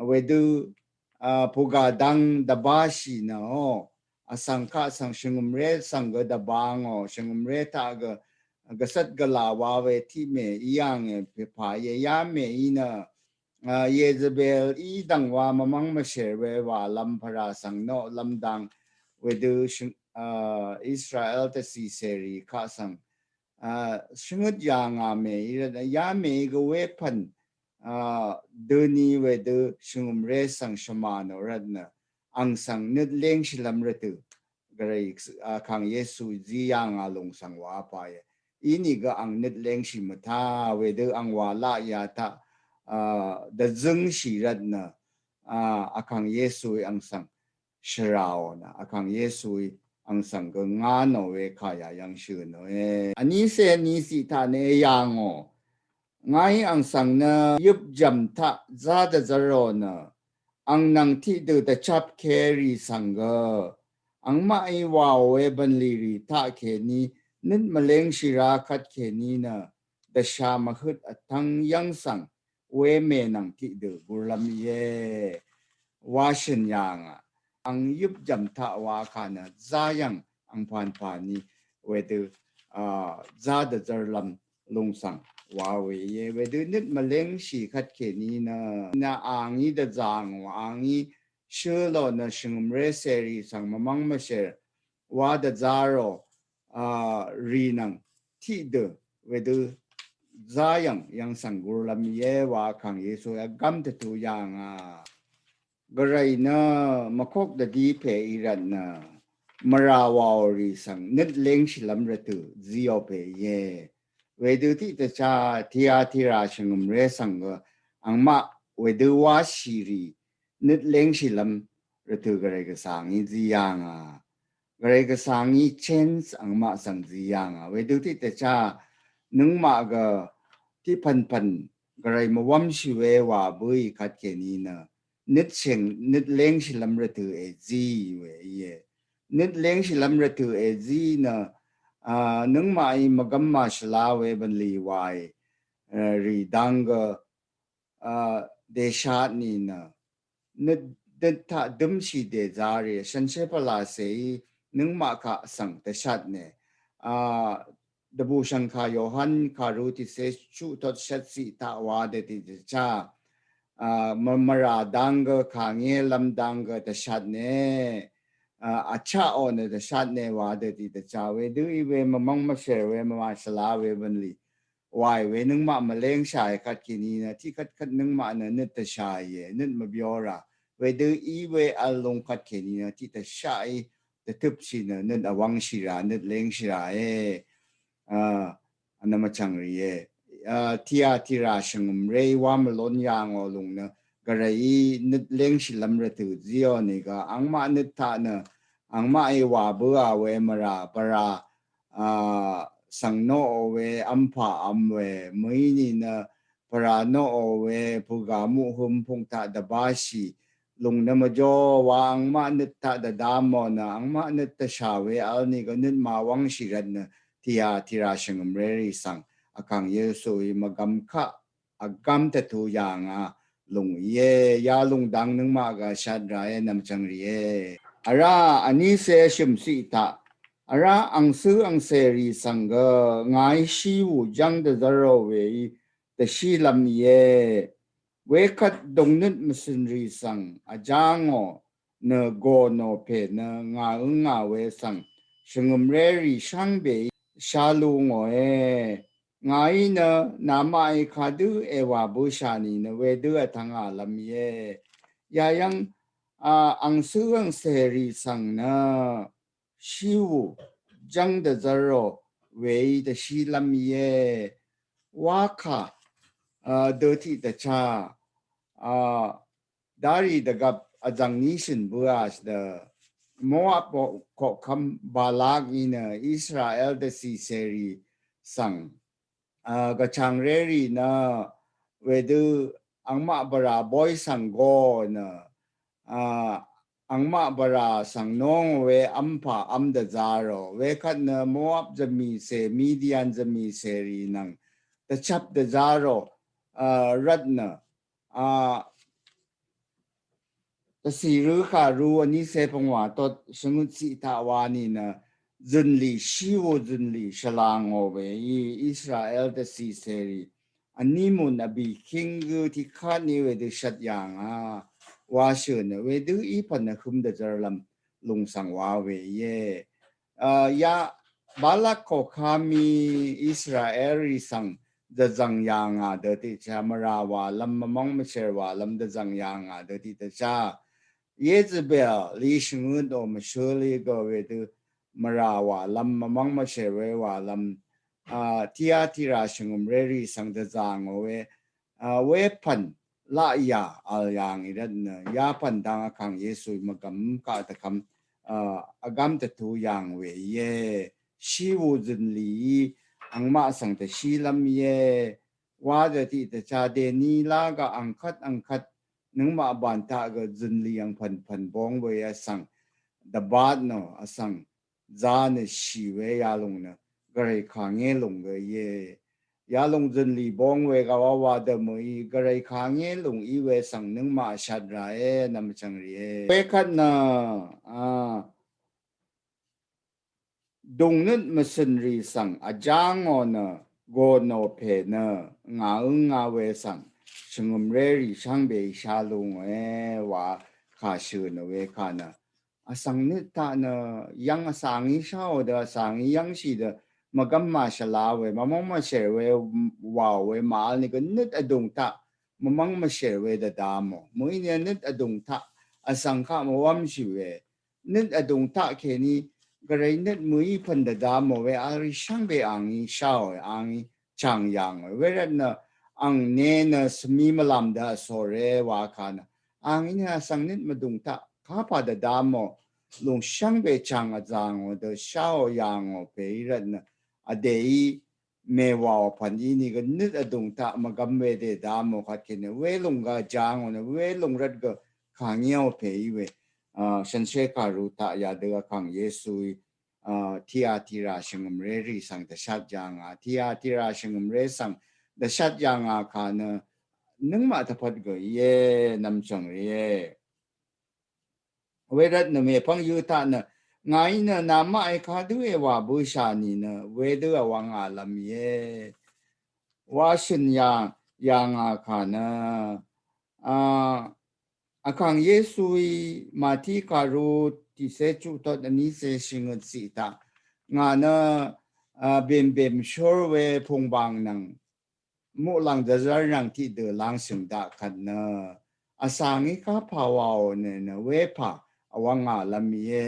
wedø, a, pùgà dang dvbáshì nø o. Vsvng kaq svng shvngø̀mré svng gø dvbangò, shvngø̀mré taq gø gvcvt gvlà wa we tiqmè í yàngì pè pà íe. Yamèí nø, a, Yezebel í dv̀ng wa mvmv́ng mvshèr we wàlv́m pvrà svng noqlv́m dang wedø shvng, a, Israel dvcìcèrì kaq svng, a, shvngøt yàngà mèí rvt nø yamèí gø wepv̀n, a, døni wedø shvngø̀mré svng shvmà nò rvt nø ang svng nøt léngshìlv́m rvtø̀ Gvray, a, Vkàng Yesu zí yàngà lùng svng wa pà íe. Inìgø ang nøt léngshì mvtá wedø ang wàlaq ya taq, a, dvzǿngshì rvt nø, a, Vkàng Yesuí ang svng shvràò nø, Vkàng Yesuí ang svng gø ngá nò we kà yayv́ng shø̀nòe. Vnícé vníciq taq nø yàngò. Ngàí ang svng nø yøpjv̀m taq zá dvzv́rò nø ang nvng tiqdø dvchapkèrì svng gø angmaqí wàò we bv̀nlì rì taqkèní nøt mvléngshì ra kvtkèní nø dvsha mvhøt vtv́ng yv́ng svng wemè nvng tiqdø gurlv́m íe wa shø̀n yàngà. Ang yøpjv̀m taq wa kà nø zá yv̀ng ang pànpàní wedø, a, zá dvzv́rlv́m lùng svng wa we íe. Wedø nøt mvléngshì kvtkèní nø, nø angí dvzàngò, angí shø̄lò nø shvngø̀mré cèrì svng mvmv́ng mvshèr wa dvzárò, a, rì nvng tiqdø wedø zá yv̀ng yv́ng svng gurlv́m íe wa Vkàng Yesuí vgv́m dvtu yàngà. Gvray nø mvkok dvdi pè í rvt nø mvrà wàò rì svng nøt léngshìlv́m rvtø̀ zíò pè íe. Wedø tiqdvchá Tiatira shvngø̀mré svng gø angmaq wedø wáshì rì nøt léngshìlv́m rvtø̀ Gvray Gvsvngí zí yàngà. Gvray Gvsvngí chance angmaq svng zí yàngà. Wedø tiqdvchá nøngmaq gø tiqpv̀npv̀n Gvray mvwv́mshì we wà bǿì kvtkèní nø nøt sheng, nøt léngshìlv́m rvtø̀ èzí we íe. Nøt léngshìlv́m rvtø̀ èzí nø, a, nøngmaqí mvgv́m màshvlá we bv̀nlì wàì, a, rì dang gø, a, dèshatnì nø nøt, nøt taq dømshì dèzarì shànshér pvlacèí nøngmaq kaq svng dvshatne. A, dvbùshv̀ngkà Yohan kàru tiqcé chuqtot shvtciq taq wa dø tiqdvchá, a, mv-, mvrà dang gø kàngélv́m dang gø dvshatne. A, vchaqò nø dvshatne wa dø tiqdvchá wedø í we mvmv́ng mvshèr we mvmàshvla we bv̀nlì wàì we nøngmaq mvléngshàì kvt kèní nø tiqkvtkvt nøngmaq nø nøt dvshàìe, nøt mvbyora. Wedø í we vl lung kvt kèní nø tiqdvshaqí dvtøpshì nø nøt vwv́ngshìra, nøt léngshìrae. A, vnvm vchv̀ngrìe. A, Tiatira shvngø̀mré í wá mvlón yà ngò lung nø gvrayí nøt léngshìlv́m rvtø̀ zíò nìgø angmaq nøt taq nø angmaqí wà bǿà we mvrà bvrà a, svng noqò we vmpà vm we mø̀í nìnø pvrà noqò we pø̀gà muqhøm pung taq dvbáshì lung nø mvjó wa angmaq nøt taq dvdamò nø angmaq nøt dvshà we vl nìgø nøt màwv́ngshì rvt nø Tiatira shvngø̀mrérì svng Vkàng Yesuí mvgvm kaq vgvm dvtu yà ngà lung íe, yalung dang nøngmaq gø shvt ràe nvmchv̀ngrìe. Vrá vnícé shø̀mciq taq vrá angcǿ angcèrì svng gø ngàí shíwù jv́ng dvzv́rò weí dvshílv́m íe. Wekvt dungnøt mvcø̀nrì svng vjá ngò nø gò nò pè nø ngà ǿngà we svng shvngø̀mrérì shvngbeí shá lu ngòe. Ngàí nø namaqí kadø èwà bǿshà nìnø wedø vtvngàlv́m íe. Yayv́ng a, angcǿ angcèrì svng nø shíwù jv́ng dvzv́rò weí dvshílv́m íe. Wakà a, dø tiqdvchá a, darì dvgvp vzv̀ng ní shø̀n bǿà shvdø Moab koqkvm Balak í nø Israel dvcìcèrì svng a, gvchàngrérì nø wedø angmaq bvrà bóy svng go nø a, angmaq bvrà svng nong we vmpà vm dvzarò wekvt nø Moab zvmìcè Midian zvmìcèrì nvng dvchvp dvzarò a, rvt nø a, dvcì rø kà rø vnícé pvngwà tot shvngøt ciq taq wa nìnø zø̀nlì shíwù zø̀nlì shvlangò weí Israel dvcìcèrì vní mùn vbì king gø tiqkvt ní wedø shvt yà ngà wa shø̀n nø wedø í pv̀n nø høm dvzv́rlv́m lung svng wa we íe. A, ya Balak koqkvm í Israelrì svng dvzv̀ng yà ngà dø tiqchá mvrà wàlv́m mvmv́ng mvshèr wàlv́m dvzv̀ng yà ngà dø tiqdvchá Yezebel lí shvngøt ò mvshǿlí gø wedø mvrà wàlv́m mvmv́ng mvshèr we wàlv́m a, Tiatira shvngø̀mrérì svng dvzà ngò we a, wepv̀n laqyà vl yà ngì rvt nø yapv̀n dang Vkàng Yesuí mvgvm kaq dvkvm a, vgvm dvtu yà ngì we íe. Shíwù zø̀nlìí angmaq svng dvshílv́m íe. Wa dø tiqdvchá dèní lá gø angkvt angkvt nøngmaq bàn taq gø zø̀nlì angpv̀npv̀n bóng we vsvng dvbat nò vsvng za nø shì we yalung nø gvray kàngé lung gø íe. Yalung zø̀nlì bóng we gvwawa dvmø̀í gvray kàngé lung í we svng nøngmaq shvt ràe nvmchv̀ngrìe. Wekvt nø a, dungnøt mvcø̀nrì svng vjá ngò nø gò nò pè nø ngà ǿngà we svng shvngø̀mrérì shvngbeí shá lu ngòe wa kà shø̀n nø wekà nø vsvng nøt taq nø yv́ng vsvng í sháò dø vsvng í yv́ngshì dø mvgvm màshvla we mvmv́ng mvshèr we wàò we màvl nìgø nøt vdùng taq mvmv́ng mvshèr we dvda mò. Mø̀í nø nøt vdùng taq vsvng kaq mvwv́mshì we nøt vdùng taq kèní gvray nøt mø̀í pv̀n dvda mò we vlrì shvngbe angí sháò angí chàng yà ngòe. Wervt nø ang ne nø svmi mvlàm dø vsòre wa kà nø angí nø vsvng nøt mvdùng taq kapà dvda mò lung shvngbe chàng vzà ngò dø sháò yà ngò pèí rvt nø vdèí mèwàò pv̀n í nìgø nøt vdùng taq mvgvm we dèda mò kvt kèní welung gø vjá ngò nø welung rvt gø kàngéò pèí we a, shànshér kàru taq yadø Vkàng Yesuí a, Tiatira shvngø̀mrérì svng dvshat yà ngà, Tiatira shvngø̀mré svng dvshat yà ngà kà nø nøngmaq dvpvt gø íe nvmchv̀ngrìe. Wervt nø mèpv́ng yø taq nø ngàí nø namaqí kadø èwà bǿshà nìnø wedø vwvngàlv́m íe wa shø̀n yà yà ngà kà nø a, Vkàng Yesuí Màtí kàru tiqcé chuq tot vnícé shvngøt ciq taq ngà nø a, bèmbèmshór we pùngbàng nvng muqlàng dvzv́r nvng tiqdø lv́ngshø̀ng daq kvt nø vsvng í kapà wàò nø nø wepà vwv́ngà lv́m íe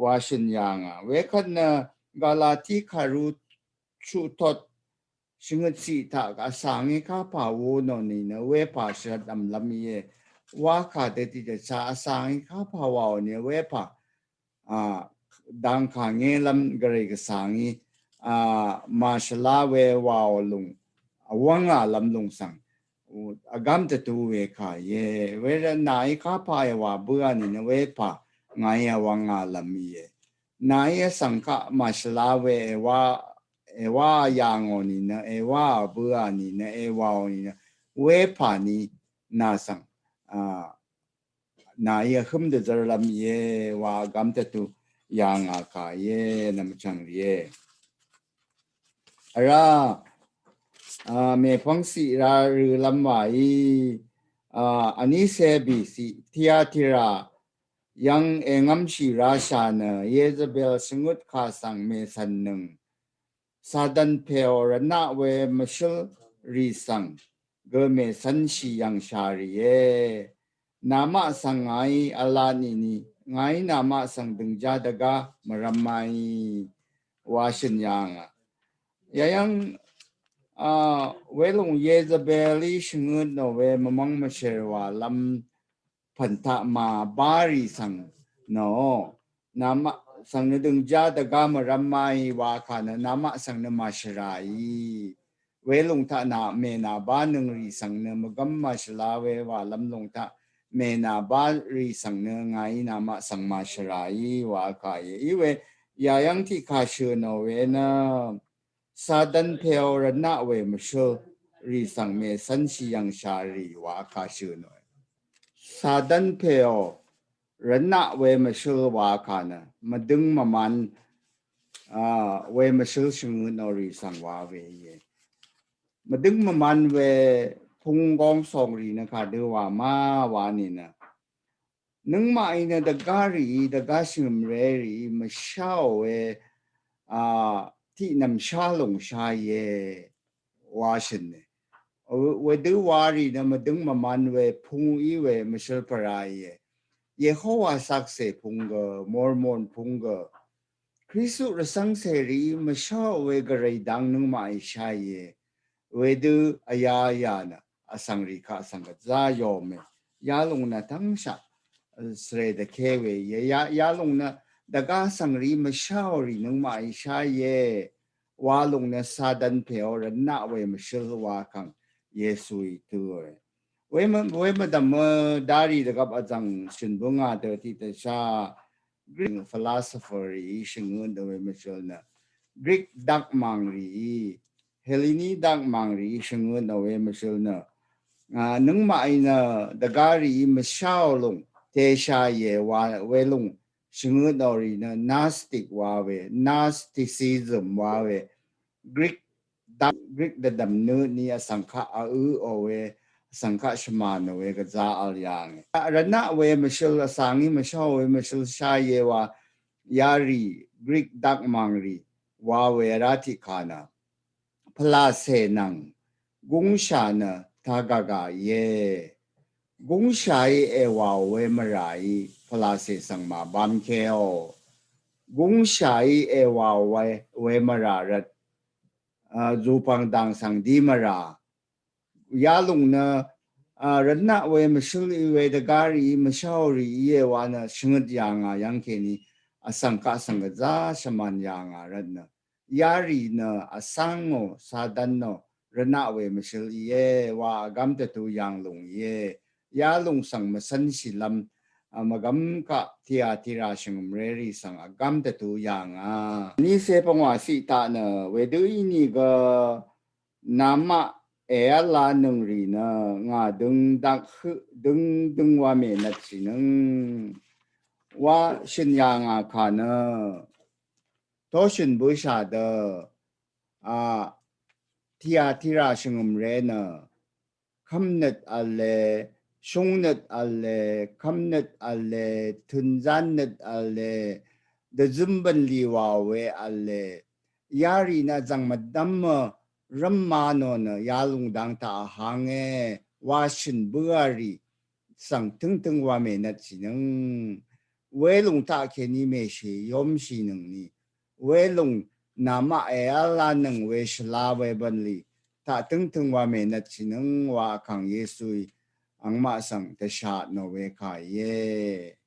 wa shø̀n yà ngà. Wekvt nø Galati kàru chuqtot shvngøt siq taq vsvng í kapà wo nò nìnø wepà shvt vmlv́m íe. Wa kà dø tiqdvchá vsvng í kapà wàò nø wepà a dang kà ngelv́m gvray gvsvng í a màshvla we wàò lúng vwv́ngà lv́m lúng svng vgvm dvtu we kà íe. Wervt nàí kapà èwà bǿà nìnø wepà ngàí vwv́ngà lv́m íe. Nàí vsvng kaq màshvla we èwà èwà yà ngò nìnø èwà bǿà nìnø èwàò nìnø wepà ní nà svng a nàí vhǿm dvzv́r lv́m íe wa vgvm dvtu yà ngà kà íe nvmvchv̀ng rìe. Vrá a mèpv́ng siq ra rø lv́m wàí a vní cè bì siq Tiatira yv́ng èngv́mshì rashà nø Yezebel shvngøt kà svng mècv̀nnøng Satan pèò rvnaq we mvshǿl rì svng gø mècv́nshì yv̀ngshà rìe. Namaq svng ngàí v̄la nìni ngàí namaq svng dø̀ngjá dvgá mvrv́m maí wa shø̀n yà ngà. Yayv́ng a welúng Yezebelí shvngøt nò we mvmv́ng mvshèr wà lv́m pv̀n taq màbá rì svng nò namaq svng nø dø̀ngjá dvgá mvrv́m maí wa kà nø namaq svng nø màshvràí. Welúng taq nà mènàbá nøng rì svng nø mvgv́m màshvla we wà lv́m lúng taq mènàbá rì svng nø ngàí namaq svng màshvràí wa kà íe. Íwe yayv́ng tiqkà shø̀ nò we nø Satan pèò rvnaq we mvshǿl rì svng mècv́nshì yv̀ngshà rì wa kà shø̀ nò. Satan pèò rvnaq we mvshǿl wa kà nø mvdøng mvman a we mvshǿl shvngøt nò rì svng wa we íe. Mvdøng mvman we pung gong song rì nø kà dø wa ma wa nìnø nøngmaqí nø dvgá rìí dvgá shvngø̀mré rìí mvsháò we a tiqnv̀m shá lúng shá íe wa shø̀n e. Wedø wa rì nø mvdøng mvman we pung í we mvshǿl pvrà íe. Yehowa sakse pung gø Mormon pung gø Kristu rvcv́ng cèrìí mvsháò we gvray dang nøngmaqí shá íe. Wedø vyá yà nø vsvng rì kaq svng gvzá yòme. Yalúng nø tv́ngshaq svre dvké we íe. Yalúng nø dvgá vsvng rìí mvsháò rì nøngmaqí shá íe. Walúng nø Satan pèò rvnaq we mvshǿl wa kàng Yesuí tø̄e. We mvdv̀m darì dvgvp vzv̀ng shø̀n bǿngà dø tiqdvchá Greek philosopher í shvngøt we mvshǿl nø Greek dakmàng rìí Helleni dakmàng rìí shvngøt we mvshǿl nø a nøngmaqí nø dvgá rìí mvsháò lúng teshá íe wa welúng shvngøt rì nø Gnostic wa we, Gnosticism wa we Greek dak Greek dvdv̀m nø ni vsvng kaq a ø o we vsvng kaq shvmàn we gvzá vl yàngì. Rvnaq we mvshǿl vsvng í mvsháò we mvshǿl shá íe wa yarì Greek dakmàng rì wa we vrá tiqkà nø pvlacè nvng gúngshà nø tagàgà íe. Gúngshàí èwàò we mvràí pvlacè svng màbámkéò. Gúngshàí èwàò we mvrà rvt a zùpv̀ng dv̀ng svng dí mvrà. Yalúng nø a rvnaq we mvshǿl í we dvgá rìí mvsháò rì íe wa nø shvngøt yàngà yv́ng kèní vsvng kaq svng gvzá shvmàn yàngà rvt nø yarì nø vsvngò Satan nò rvnaq we mvshǿl íe wa vgvm dvtu yàng lúng íe. Yalúng svng mvcv́nshìlv́m a mvgvm kaq Tiatira shvngø̀mré rì svng vgvm dvtu yàngà. Vní cè pvngwà siq taq nø wedø ínìgø namaq èv́la nøng rì nø ngà døng dak høq døng døng wa mènvtshìnøng wa shø̀n yàngà kà nø toshø̀n bǿshà dø a Tiatira shvngø̀mré nø kv́mnøt v̄le, shúngnøt v̄le, kv́mnøt v̄le, tø̀nzánnøt v̄le, dvzøm bv̀nlì wàò we v̄le. Yarì nø vzv̀ng mvdv́mø rv́m ma nò nø yalùng dang taq vhang e, wa shø̀n bǿà rì svng tǿngtøng wa mènvt shìnøng. Welùng taq kèní mèshì yóm shìnøng ni. Welùng namaq èv́l la nøng we shvla we bv̀nlì taq tǿngtøng wa mènvt shìnøng wa vkàng Yesuí angmaq svng dvshat nò we kà íe.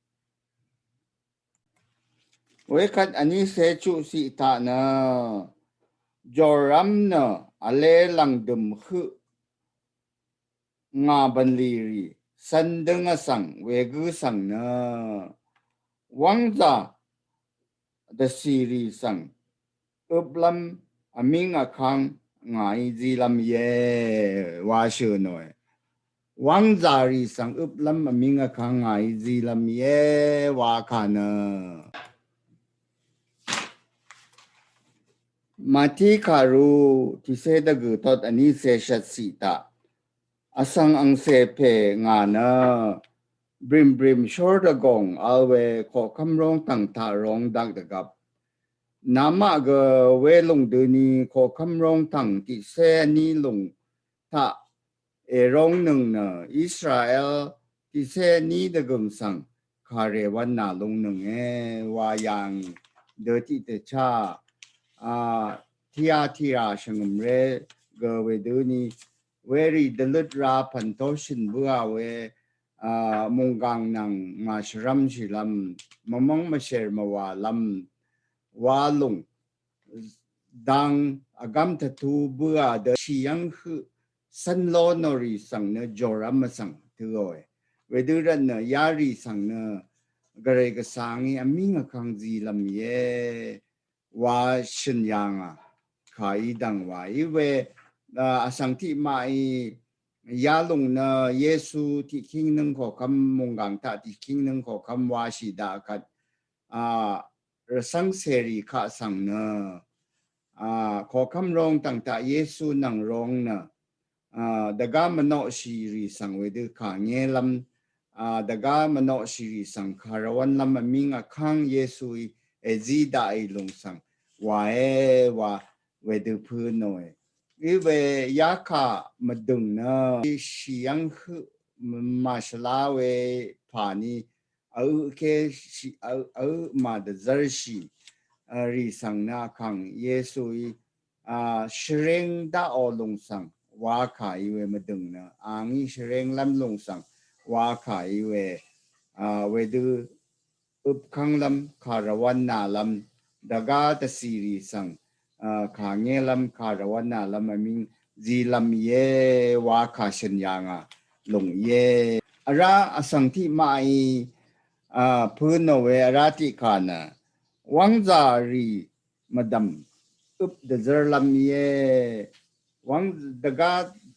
Wekvt vní se chuqsiq taq nø jorv́m nø vle lv̀ngdø̀m høq ngà bv̀nlì rì cv̄n døng vsvng wegǿ svng nø wv́ngzà dvcì rì svng øplv́m vmíng vkv́ng ngàí zílv́m íe wa shø̀ nòe. Wv́ngzà rì svng øplv́m vmíng vkv́ng ngàí zílv́m íe wa kà nø. Màtí kàru tiqcé dvgø̀ tot vní cé shvtsiq taq vsvng angcè pè ngà nø brìmbrìm shór dvgòng vl we koqkv́m róng tv̀ng taq róng dak dvgvp. Namaq gø welùng døni koqkv́m róng tv̀ng tiqcé vní lùng taq èróngnøng nø Israel tiqcé vní dvgø̀ng svng kàrè wv̄n nà lungnønge wa yàngì dø tiqdvchá a Tiatira shvngø̀mré gø wedøni werì dvløt ra pv̀n tó shø̀n bǿà we a mùnggàng nvng màshvrv́mshìlv́m mvmv́ng mvshèr mvwàlv́m wa lùng dang vgv́m tvtu bǿà dø shì yv́ng høq cv̄n ló nò rì svng nø jorv́m vsvng tø̄òe. Wedø rvt nø yarì svng nø gvray gvsvngí vmíng vkv́ng zílv́m íe wa shø̀n yàngà kàí dv̀ng wa í we a vsvng tiqmaqí yalùng nø Yesu tiqkíng nøng koqkv́m mùnggàng taq tiqkíng nøng koqkv́m washì daq kvt a rvcv́ng cèrì kaq svng nø a koqkv́m rong tv̀ng taq Yesu nvng rong nø a dvgá mvnoqshì rì svng wedø kà ngélv́m a dvgá mvnoqshì rì svng kà rvwv́nlv́m vmíng vkv́ng Yesuí èzí daqì lùng svng wàé wa wedø pø̄ nòe. Í we yakà mvdø̀ng nø shì yv́ng høq màshvlá we pàni vø̄ ké shì vø̄ màdvzv́rshì rì svng nø vkàng Yesuí a shvring daqò lùng svng wakà í we mvdø̀ng nø angí shvringlv́m lùng svng wakà í we a wedø øpkv́nglv́m kà rvwv́n nàlv́m dvgá dvcìrì svng a kà ngélv́m kà rvwv́n nàlv́m vmíng zílv́m íe wakà shø̀n yàngà lùng íe. Vrá vsvng tiqmaqí a pø̄ nò we vrá tiqkà nø wv́ngzà rì mvdv̀m øp dvzv́rlv́m íe. Wv́ng dvgá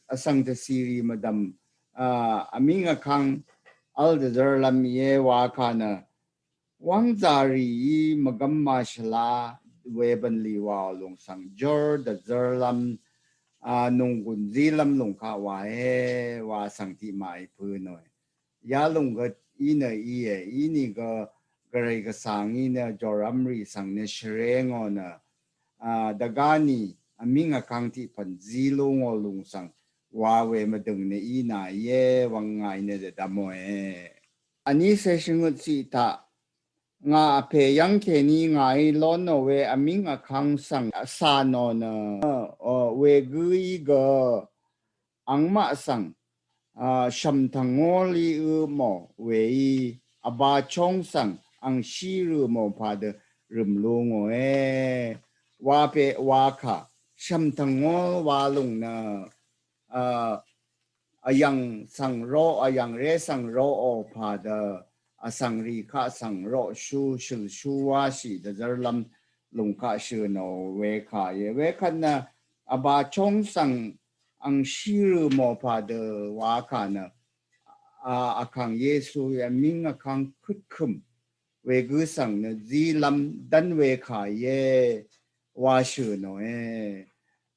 vsvng dvcìrì mvdv̀m a vmíng vkv́ng vl dvzv́rlv́m íe wakà nø wv́ngzà rìí mvgvm màshvla we bv̀nlì wàò lùng svng jor dvzv́rlv́m a nònggùn zílv́m lùng kaq wàé wa vsvng tiqmaqí pø̄ nòe. Yalùng gø í nø íe, ínìgø gvray gvsvngí nø jorv́mrì svng nø shvréngò nø a dvgáni vmíng vkv́ng tiqpv̀n zí lú ngò lùng svng wa we mvdø̀ng nø í nà íe wvng ngàí nø dvdvmòe. Vní cé shvngøt ciq taq ngà vpè yv́ng kèní ngàí lónò we vmíng vkv́ng svng cà nò nø o wegǿí gø angmaq svng a shv̀m tv̀ngólí ø mò weí vbachóng svng angshí rø̀ mò padø rø̀m lu ngòe. Wa pè wakà shv̀m tv̀ngól wa lùng nø a vyv̀ng svng roq, vyv̀ng ré svng roqò padø vsvng rì kaq svng roqshú shø̀lshú wáshì dvzv́rlv́m lùng kaq shø̀ nò wekà íe. Wekvt nø vbachóng svng angshí rø̀ mò padø wakà nø a vkàng Yesuí vmíng vkv́ng køtkø̀m wegǿ svng nø zílv́m dv́n wekà íe wa shø̀ nòe.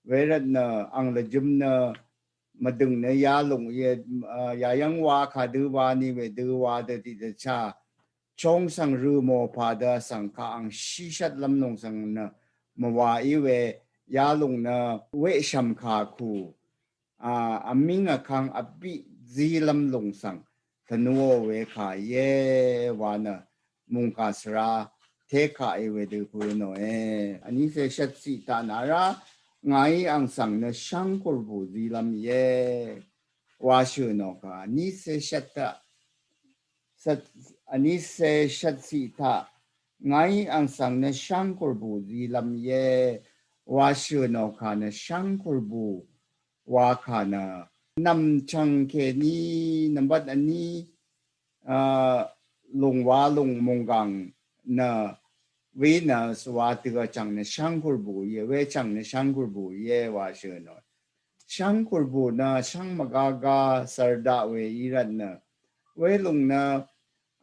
Wervt nø ang lvjøm nø mvdø̀ng nø yalùng íe a yayv́ng wa kadø wani wedø wa dø tiqdvchá chóng svng rø̀ mò padø vsvng kaq angshí shvtlv́m lùng svng nø mvwa í we yalùng nø weqshv̀m kà kù a, vmíng vkang vbiq zílv́m lùng svng tvnuò we kà íe wa nø mùngkà svra tekà í wedø pø̄nòe. Vnícé shvt ciq taq nà rá ngàí àng svng nø shvngkùrbù zílv́m íe wa shø̀nò kà. Vnícé shvt taq, vnícé shvt ciq taq ngàí àng svng nø shvngkùrbù zílv́m íe wa shø̀nò kà nø shvngkùrbù wa kà nø nv̀mchv̀ng kèní nvmbat vní a, lùng wa lùng mùnggàng nø Venus wa tø̄ vchv̀ng nø shvngkùrbù íe, wechv̀ng nø shvngkùrbù íe wa shø̀nò. Shvngkùrbù nø shvng mvgaga svr daq we í rvt nø welùng nø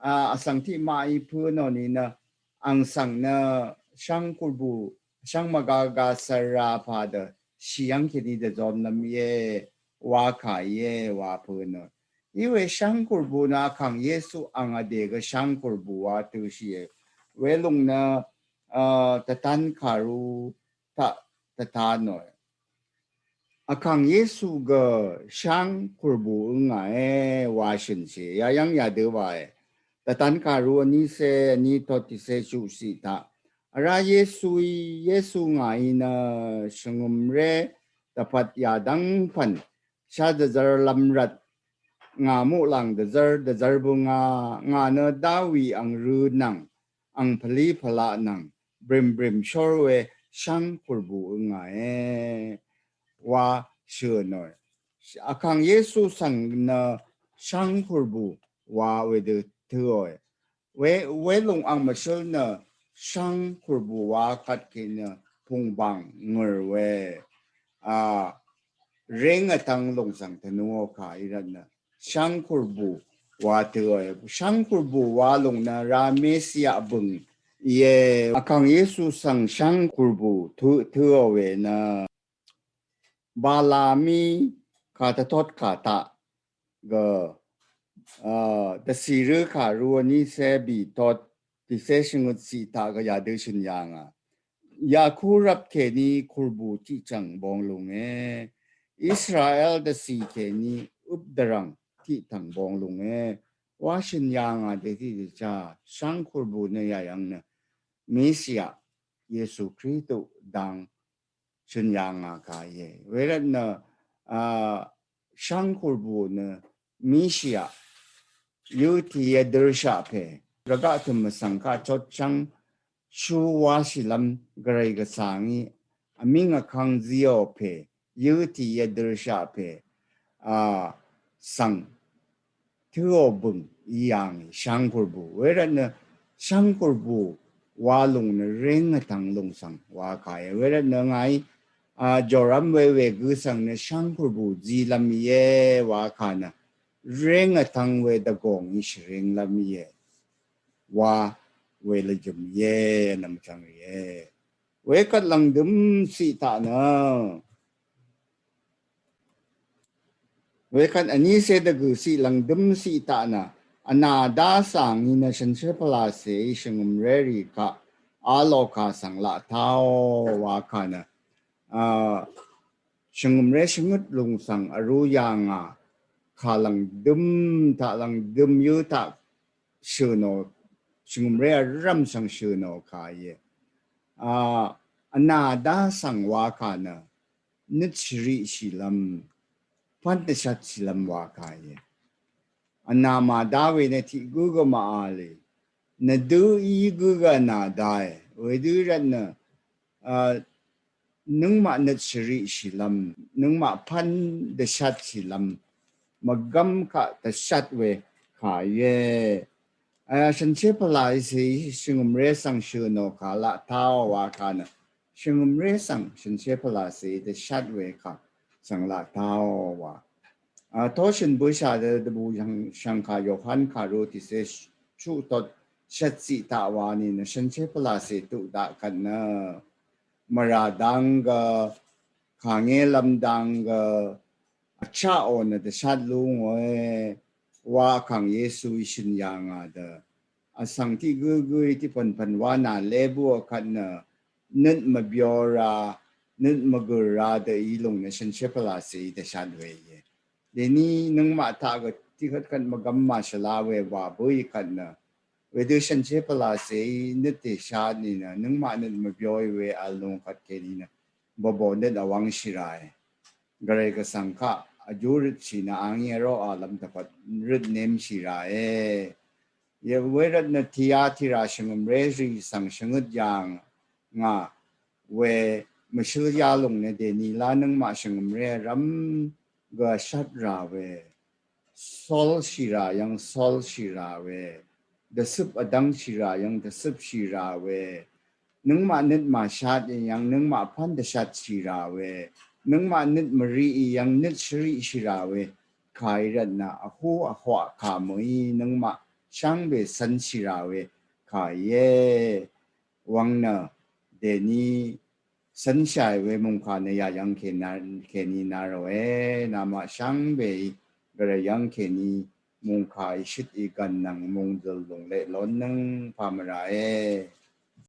a, vsvng tiqmaq í pø̄nò ni nø àng svng nø shvngkùrbù shvng mvgaga svra padø shì yv́ng kèní dvzonlv́m íe wa kà íe wa pø̄nò. Íwe shvngkùrbù nø vkàng Yesu àng vdè gø shvngkùrbù wa tø̄shìe. Welùng nø a, tvtan kàru taq tvtanòe. Vkàng Yesu gø shvngkùrbù ǿngàe wa shø̀nshì yayv́ng yadø wae. Tvtan kàru vnícé vní tot tiqcé chuqciq taq vrá Yesuí, Yesu ngàí nø shvngø̀mré dvpvt yadv́ng pv̀n shá dvzv́rlv́m rvt ngà muqlàng dvzv́r, dvzv́r bø ngà, ngà nø Dawi àng rø̄ nvng àng pvlí pvlaq nvng brìmbrìm shór we shvngkùrbù ǿngàe wa shø̀nòe. Vkàng Yesu svng nø shvngkùrbù wa wedø tø̄òe. We, welùng àng mvshǿl nø shvngkùrbù wa kvtkì nø pùngbàng ngø̀r we a, réng vtvng lùng svng tvnuò kà í rvt nø shvngkùrbù wa tø̄òe. Shvngkùrbù wa lùng nø rá Mesia bø̀ng íe. Vkàng Yesu svng shvngkùrbù tø̄, tø̄ò we nø Balamí kà tvtot kà taq gø a, dvcì rø̄ kàru vnícé bìtot tiqcé shvngøt ciq taq gø yadø shø̀n yà ngà. Yakú rvp kèní kùrbù tiqchv̀ng bong lùnge. Israel dvcì kèní øp dvrv̀ng tiqtv̀ng bong lùnge wa shø̀n yà ngà dètiq dvchá shvngkùrbù nø yayv́ng nø Mesia Yesu Kristu dang shø̀n yà ngà kà íe. Wervt nø a, shvngkùrbù nø Mesia yøtì yadø̀rshaq pè rvgaq tø̀m vsvng kaq chotchvng shú wáshìlv́m gvray gvsvng í vmíng vkvng zíò pè yøtì yadø̀rshaq pè a, svng tø̄ò bø̀ng í yà ngì shvngkùrbù. Wervt nø shvngkùrbù wa lùng nø réng vtvng lùng svng wa kà íe. Wervt nø ngàí a, jòrv́m we wegø svng nø shvngkùrbù zílv́m íe wa kà nø réng vtvng we dvgòng í shvrénglv́m íe wa we lvjø̀m íe nvmchvng íe. Wekvt lv̀ngdøm ciq taq nø Wekvt vnícé dvgø̀ ciq lv̀ngdøm ciq taq nø vnàdá svng í nø shànshér pvlacè í shvngø̀mré rì kaq a lò kà svng laq táò wa kà nø a, shvngø̀mré shvngøt lùng svng vrú yà ngà kà lv̀ngdøm taq lv̀ngdøm yø taq shø̀nò shvngø̀mré vrv̀m svng shø̀nò kà íe. A, vnàdá svng wa kà nø nøt shvriqshìlv́m pv́n dvshatshìlv́m wa kà íe. Vnà màdá we nø tiq gǿ gø màvl í nø dø í gǿ gø vnà dá íe. Wedø rvt nø a, nøngmaq nøt shvriqshìlv́m nøngmaq pv́n dvshatshìlv́m mvgv́m kaq dvshat we kà íe. A, shànshér pvlacè í shvngø̀mré svng shø̀nò kà laq táò wa kà nø shvngø̀mré svng shànshér pvlacè í dvshat we kà svng laq táò wa. A, tóshø̀n bǿshà dø dvbù shv̀ngkà Yohan kàru tiqcé chuq tot shvt ciq taq wa nìnø shànshér pvlacè tuq daq kvt nø mvrà dang gø kàngélv́m dang gø vchaqò nø dvshat lú ngòe wa vkàng Yesuí shø̀n yà ngà dø. Vsvng tiq gǿgǿí tiq pv̀npv̀n wa nà lé bǿò kvt nø nøt mvbyo ra nøt mvgø̀r ra dø í lùng nø shànshér pvlàcè í dvshat we íe. Dèní nøngmaq taq gø tiqkvt kvt mvgvm màshvla we wa bǿì kvt nø wedø shànshér pvlàcè í nøt dvshat nìnø nøngmaq nøt mvbyoì we vl lùng kvt kèní nø bvbò nøt vwv́ngshì ràe. Gvray gvsvng kaq vjú røtshì nø angí vroq vlv́m dvpvt røtnemshì ràe. Yvwérvt nø Tiatira shvngø̀mré rì svng shvngøt yà ngà we mvshǿl yalùng nø dèní lá nøngmaq shvngø̀mré vrv́m gø vshat rà we, solshì rà yv́ng solshì rà we, dvcøp vdv́ngshì rà yv́ng dvcøpshì rà we, nøngmaq nøt màshat í yv́ng nøngmaq pv́n dvshatshì rà we, nøngmaq nøt mvriq í yv́ng nøt shvriqshì rà we kà í rvt nø vhú vhwaq kà mø̀í nøngmaq shvngbe cv́nshì rà we kà íe. Wvng nø dèní cv́nshàì we mùngkà nø yà yv́ng kèní nà ròe. Namaq shvngbe í Gvray yv́ng kèní mùngkà í shøt í gv̀n nvng mùngdøl lùng leq lónnøng pà mvràe.